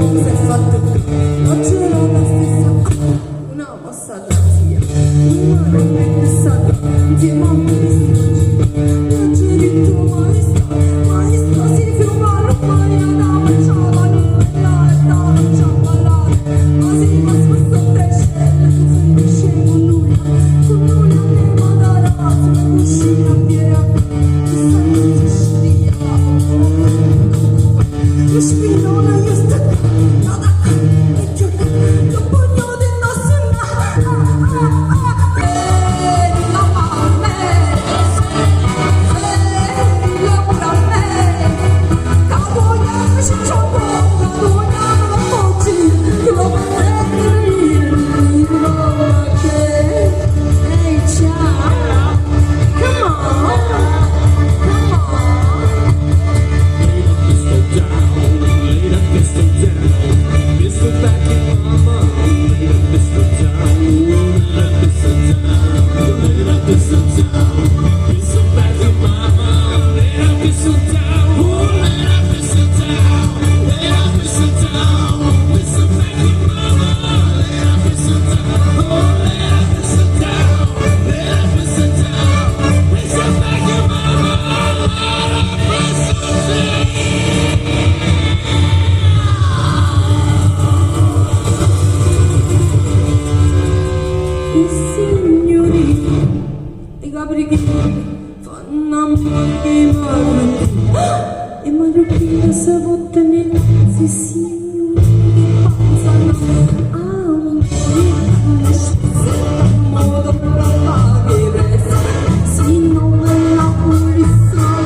Mo s'è fatto Oggi la stessa una mossa da zia, una rompetta insieme a me. Oggi detto maestro, maestro si firma l'umana da facciamo da facciamo ballare, ma se ma questo cresce, tu finisci con nulla, con nulla ne mandarà, sulla cucina piena, chissà non si scia. Spinona io sto Come on, come on. Lay the pistol down, lay the pistol down, pistol back in mama. Lay the pistol down, lay the pistol down, lay the pistol down, pistol back in mama. Lay the pistol down, lay the pistol down, lay the pistol down, pistol back in mama. Lay the pistol down, lay the pistol down, lay the pistol down, pistol back in mama. Lay the pistol down. I signori i caprichini fanno amore che i marocchini e marocchini si buttano innanzi signori che passano a un modo per fare se non la polizia